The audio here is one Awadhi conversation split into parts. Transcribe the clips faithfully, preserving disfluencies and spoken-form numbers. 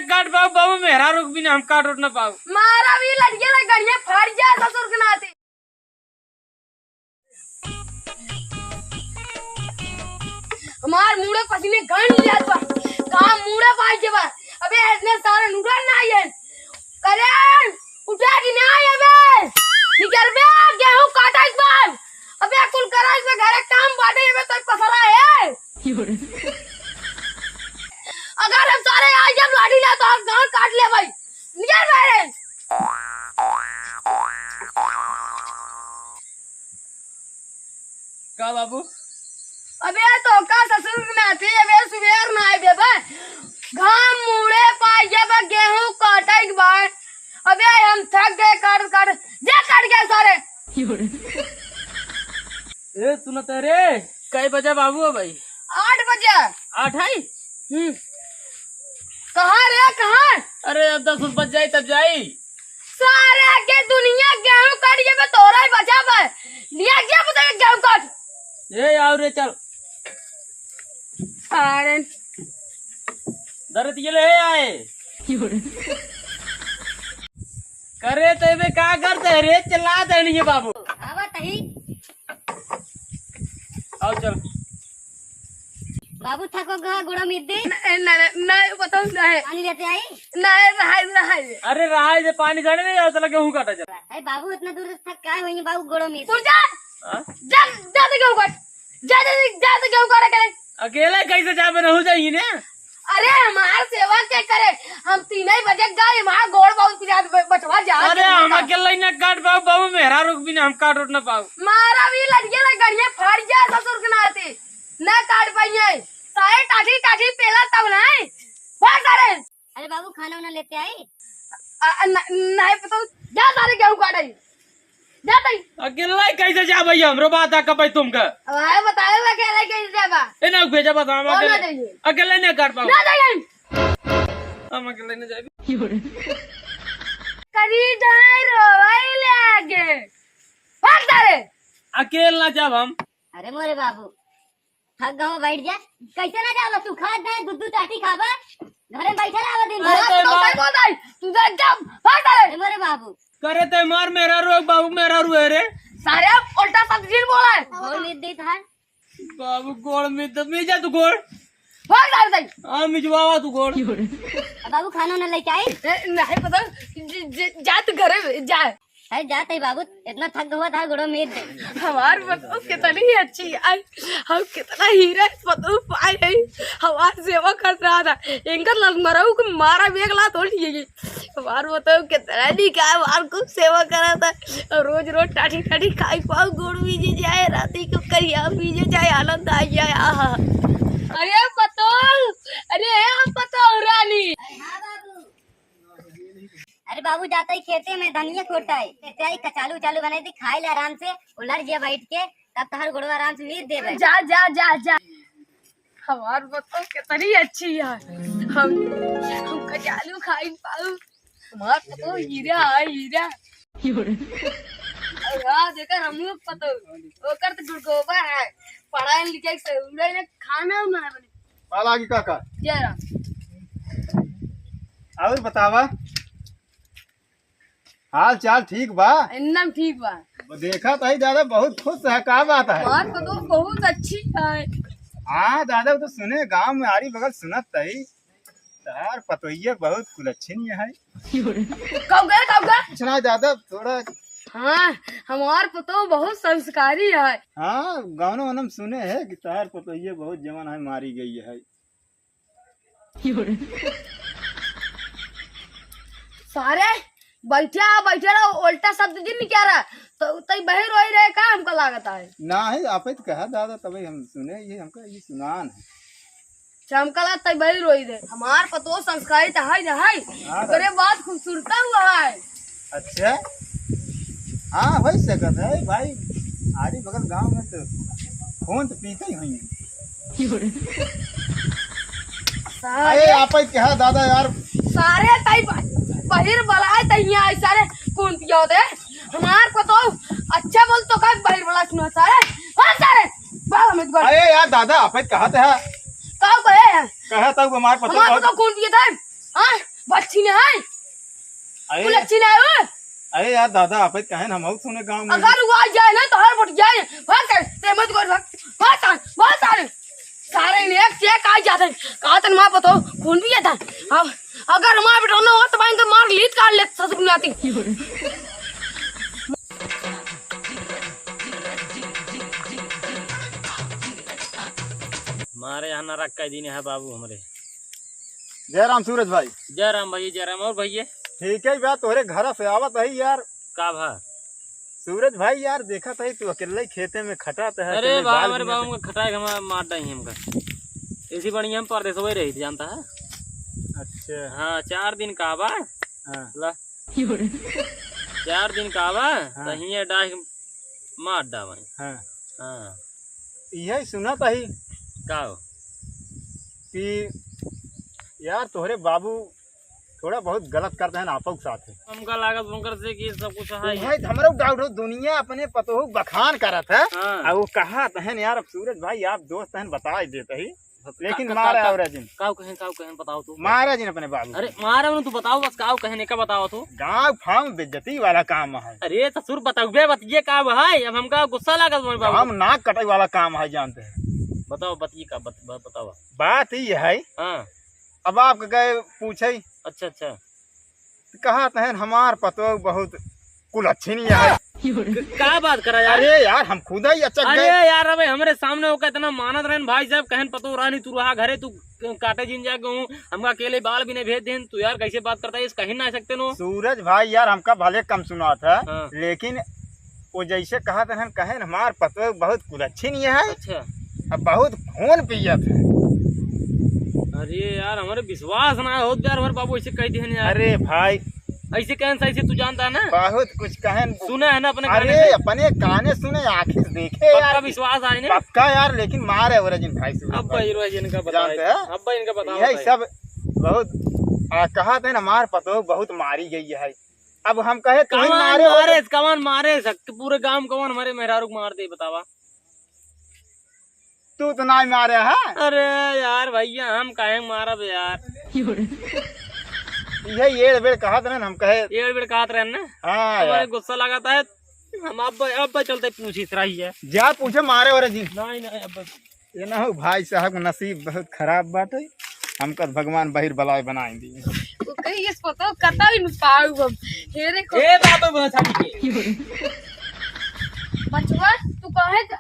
काट पाऊ बाबू, मेहरारू के बिना हम काट उठ ना पाऊ। मारा भी लड़िया ना गड़िया फाड़ जाए ससुर के नाते। हमार मुड़े पसीने गन लिया बा। काम मुड़े पाई के बा। अबे इतने सारे नुकसान ना आए। करे उठा कि ना आए अबे। निकल बे गेहूं काटा एक बार। अबे कुल करा एक बार घरे काम बाटे अबे तो पसरा है। अगर हम सारे आ जब लाठी ना तो हम गांड काट ले भाई। निकल बे। का बाबू? अबे तो का ससुर के नाती, अबे सुबेर ना आए बे। घाम मुड़े पाई जब गेहूं काटे के बाद। अबे हम थक गए काट काट, जा काट के सारे। ए सुनत है रे, कई बजे बाबू हो भाई? आठ बजे। आठ है? हम्म। कहाँ रे, कहाँ? अरे, अब दस बज जाई, तब जाई। सारे के दुनिया गेहूं काट के बे तोरा ही बचा बे। लिया क्या पता ये गेहूं काट। ए, आओ रे, चल। सारे। दर्द ये ले आए। करे तो बे का करते है रे, चिल्ला देनी है बाबू। आवा तही। आओ चल। बाबू थको गा गोड़ा मीत दे। नहीं, नहीं, नहीं, बताओ, नहीं। पानी लेते आई। नहीं, रहाई, रहाई। अरे रहाई दे, पानी जाने नहीं आता, गेहूं काटा चल। अरे बाबू इतना दूर से थक काहे हुई बाबू गोड़ा मीत। तू जा। हाँ? जा, जा तो गेहूं काट। जा, जा, जा तो गेहूं काट के। अकेला कैसे जाबे, रहू जाई ने? अरे हमार सेवा के करे, हम तीन ही बजे गए, हमार गोड़ बहुत पिरात ब-, बचवा जा अरे के हम बता। अकेला ही ना काट पाऊ बाबू, मेहरारू के बिना हम काट उठ ना पाऊ। मारा भी लड़िया ना गड़िया फाड़ जा ससुर के नाते, ना काट पाइए। सारे टाठी टाठी पेला तब नहीं। भाग सारे। अरे बाबू खाना वाना लेते आई। आ, आ, न-, नहीं पता, जा सारे गेहूं काटे। जा तई। अकेला ही कैसे जा भैया, हमरो बात आ कपई तुमका। अब आए बतावे बा अकेला कैसे जाबा। ए ना भेजा बता हम कौन अकेले, ना जाइए? अकेले नहीं काट पाऊ। ना जाइए। हम अकेले नहीं जाबे। करी जाए रोवई लागे। भाग सारे। अकेले ना जाब हम। अरे मोरे बाबू, थक गवा बैठ जा। कैसे ना जाबा तू, खा जाए दूध दूध टाटी खाबा, घरे बैठे रहा दिन अरे भर। तो तो मार। सर बोल भाई, तू जा जा, भाग सारे। ए मोरे बाबू। करे ते मार मेहरारू, बाबू मेहरारू है रे। सारे उल्टा शब्द जिन बोला है। गोड़ मीत दे थार। बाबू गोड़ मीत, मीत जा तू गोड़। भाग सारे तई। हाँ मिजवावा तू गोड़। अब बाबू खाना ना लेके आई। ए, नहीं पता, ज-, ज-, जा तू घरे में, जा। है जाते बाबू, इतना थक गवा था, गोड़ो मीत दे। हमार पतोह कितनी अच्छी आई, हम कितना हीरा पतोह पाए हैं। हमार सेवा करत रहा था, इनकर ललमरऊ के मारा भी एक लात उठ गई। हमार पतोह कितना निकाय, हमार खूब सेवा करा था। और रोज रोज टाठी टाठी खाई पाऊ, गोड़ भीजे जाए, राती को करिया भीजे जाए, आनंद आ जाए। आहा। अरे पतोह, अरे पतोह रानी। अरे बाबू, जाता ही खेते में धनिया खोटा है, खेते आई कचालू उचालू बनाई थी, खाए ले आराम से, उलर जिया बैठ के, तब तहर गोड़वा आराम से मीत देबे। जा, जा, जा, जा। हमार पतोह कितनी अच्छी है। हम, हम कचालू खाई पाऊ। हमार पतोह हीरा है, हीरा। और हाँ, देखा हम लोग पतोह, ओकर तो गुड़गोबर है, पढ़ाई लिखाई से उड़े ने खाना उना है बने। पाला की काका। जय राम। और बतावा, हाल चाल ठीक बा? एकदम ठीक बा। देखा तो ही दादा बहुत खुश है, का बात है? हमार पतोह बहुत अच्छी है। हाँ दादा, वो तो सुने गांव में आरी बगल सुनत तई, तहार पतोहिया बहुत कुलच्छनी है। कब गए, कब गए? कुछ ना दादा, थोड़ा। हाँ, हमार पतोह बहुत संस्कारी है। हाँ, गाना वाना में सुने है कि तहार पतोहिया बहुत जवान है, मारी गई है। सारे बैठा बैठा रहा, उल्टा शब्द जिन क्या रहा, तो तई बहिर वही रहे का हमका लागत है। ना है, आप ही तो कहा दादा, तभी हम सुने, ये हमका ये सुनान है। चमकला तई बहिर वही रहे। हमार पतोह संस्कारी तो है, है। हाँ, करे बात खूबसूरता हुआ है। अच्छा, हाँ, हो सकत है भाई, आरी बगल गांव में तो खून तो पीते ही हुई। सारे अरे, आप ही कहा दादा यार। सारे तई ब-, बहिर बलाए तई यहाँ आई, सारे खून पियो दे। हमार पतोह अच्छा बोल तो का बहिर बला सुना सारे। हाँ सारे, बाल हमें अरे यार दादा, आप ही कहा था। का कहे? कहा था हमार पतोह हमार बहुत पतोह खून पिए थे। हाँ, बच्ची ने है। अरे, कुल अच्छी ने है वो। अरे यार दादा, आप कहेन हम और सुने गाँव में। अगर वो आ जाए ना तो हर बट जाए। भाग कर, ते मत कर, भाग। भाग सारे, भाग सारे। सारे ने एक चेक आ जाते हैं। कहा तन माँ बताओ, खून भी आता है। अब अगर माँ बेटा ना हो तो भाई इनके मार लीत काट ले ससुर नाती। मारे यहाँ नरक का दिन है बाबू हमरे। जय राम सूरज भाई। जय राम भैया, जय राम। और भैया? ठीक है बा, तोहरे घर से आवत है यार। का भा? सूरज भाई यार, देखत है तू अकेले खेते में खटात है, अरे अकेले बा, बाल हमारे बीनत बाबू है। हमका खटाए के हमारा मार डाई हमका। इसी बढ़िया हम परदेस वही रही जानता है। अच्छा। हाँ, चार दिन का बा। हाँ। ला। चार दिन का बा, हाँ। तो हियाँ डाह के मार डावे। हाँ। हाँ। यही सुनत ही का हो? कि यार तोहरे बाबू थोड़ा बहुत गलत करते हैं ना आपक साथ है। हमका लागत उनकर से कि सब कुछ है। वही तो हमरो डाउट हो, दुनिया अपने पतोहू बखान करत है। हाँ। और वो कहा तहन यार, अब सूरज भाई आप दोस्त हैं, बता ही देते ही। लेकिन का, का, मारे का, और जिन। काऊ कहेन, काऊ कहेन, बताओ तू। मारे जिन अपने बाबू अरे, को। मारे उन्हें तू बताओ, बस काऊ कहेन, एका बताओ तू। गाँव फाम बेइज्जती वाला काम है। अरे, ससुर, बताओ बे, बतिये का है? अब हमका गुस्सा लागल मोर बाबू। हम नाक कटाई वाला काम है, जानते हैं। बताओ, बतिये का, बत-, ब-, बताओ। बात ये है। हाँ। अब आपके गए पूछे। अच्छा, अच्छा। कहा तहन हमार पतोह बहुत कुलच्छिनी है। क-, का बात करा यार? अरे यार, हम खुद ही अचक अरे गए। यार, अबे हमरे सामने ओका इतना मानत रहन भाई साहब, कहन पतोह रानी तू रहा घरे, तू काटे जिन जा गेहूं, हमका अकेले बाल भी नहीं भेज देन, तू यार कैसे बात करता है, इस कहीं ना सकते नो। सूरज भाई यार, हमका भले कम सुनात है, हाँ। लेकिन वो जैसे कहा तहन कहन हमार पतोह बहुत कुलच्छिनी है। अच्छा। अब बहुत खून पियत है। अरे यार, हमारे विश्वास ना होत यार, हमारे बाबू ऐसे कह दिहन यार। अरे भाई। ऐसे कहन सही से तू जानता है ना? बहुत कुछ कहन। सुने है ना अपने काने अरे, से? अपने काने सुने, आँखी से देखे पक्का यार। विश्वास आए ने? पक्का यार, लेकिन मारे हो रहे जिन भाई से अब भाई। भाई रोज इनका बताओ। जानते हैं? अब भाई इनका बताओ, यही बताओ। सब बहुत, आ, कहा थे ना, मार पतोह बहुत मारी गई है। अब हम कहे, "तू ही कमान मारे हो मारे, तो।" कमान मारे, सक-, पूरे गांव कमान हमारे मेहरारू को मार दे, बतावा। तू तो नाहीं मारे है। अरे यार भैया, हम काहे मारब यार? यही एड़ बेड़ कहत रहन, हम कहे। एड़ बेड़ कहत रहन ना? हाँ हमारे यार। गुस्सा लगाता है, हम अब, अब चलते पूछी सराही है। जा पूछे मारे वाले जी। नहीं, नहीं, अब ये ना हो भाई साहब, नसीब बहुत खराब बाटे, हमका भगवान बहिर बलाय बनाई दी। वो कही, "इस पतो कतई न पाऊ हम।" हे रे को ए बाबू, बहुत सारी के। बचवा, तू कहे ज-,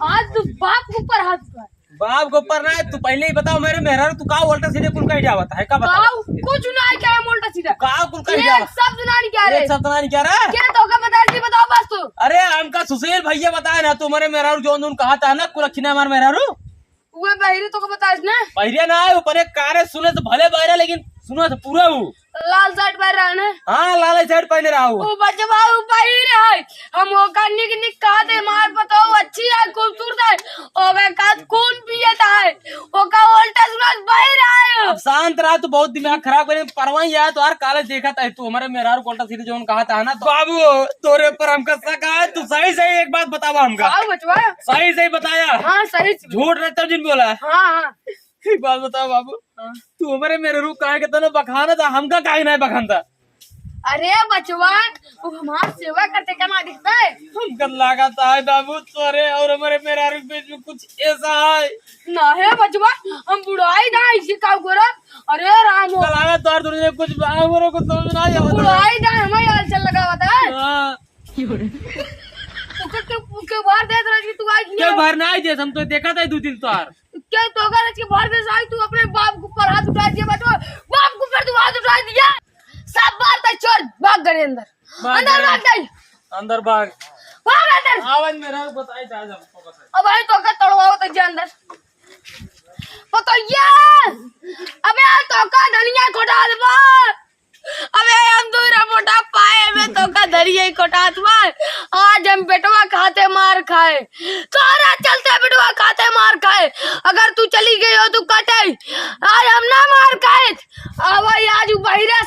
आज तू बाप के ऊपर हाथ उठा। बाप के ऊपर ना, तू पहले ही बताओ, मेरे मेहरारू, तू का उल्टा सीधे कुल कह जावत है, का बताओ? का कुछ ना क्या है उल्टा सीधा? का कुल कह ये जावत? सब सुना नहीं क्या रे? ये सब सुना नहीं क्या रे? क्या तो का बता दी, बताओ बस तू। अरे, हमका सुशील भैया बताए ना, तुम्हारे मेहरारू जौन उन कहा था ना, कुलच्छिना मार मेहरारू। उहे बहिरी तोका बताइस ना? बहिरिया ना है, ऊपर एक कारे सुने तो भले बहिरा, लेकिन सुने तो पूरा हूँ। लाल शर्ट पहन रहा है ना? हाँ, लाल शर्ट पहने रहा हूँ। ओ बचवा, उ बहिर है। हम ओका निक निक कहा थे, मार बताओ, अच्छी है, खूबसूरत है। ओका का खून पियत है। ओका उल्टा सुनत बहिर है। अब शांत रहा, तू बहुत दिमाग खराब करे, परवाही है, तो हर काले देखा था, तू हमारे मेहरारू को उल्टा सीधे जौन कहा था ना, तो बाबू, तोरे पर हमका शक है, तू सही सही एक बात बतावा हमका। आओ बचवा। सही सही बताया। हाँ, सही से। झूठ रहता जिन बोला। हाँ, हाँ। एक बात बताओ बाबू, हाँ। तू हमारे मेहरारू काहे के तने बखाना था, हमका काहे नहीं बखानता? अरे बचवा, वो हमार सेवा करते का ना दिखता है? हमका लागत है बाबू, तोरे और हमारे मेहरारू के बीच में कुछ ऐसा है। ना है बचवा, हम बुढ़ाई ना इसी काम करो। अरे राम हो। लागत है तोर दुनिया कुछ बाहर को समझ ना आया। बुढ़ाई ना हमारे हाल चल लगा होता है। हाँ। तू के, के, के बाहर देत रह कि तू आज के नहीं बाहर ना आई देत, हम तो देखा था दो दिन तोहार। क्या तो अगर आज के बाहर में से आई, तू अपने बाप के ऊपर हाथ उठा दिया बचवा, बाप के ऊपर तू हाथ उठा दिया। सब बात है, चोर भाग गए अंदर। भाग अंदर गए। भाग गई। अंदर भाग। भाग अंदर। आवन मेरा बताई जा, जा, बताई। अब आई तो का तोड़वाओ तो जा अंदर। पतोहिया, अबे तो का धनिया कोटा देबा। अबे हम दूरा मोटा पाए में तो का धनिया ही कोटात बा। आज हम बेटवा खाते मार खाए। तोरा चलते बेटवा खाते मार खाए। अगर तू चली गई हो तू कटे। आज हम ना मार खाए। अब आज उ बहिरा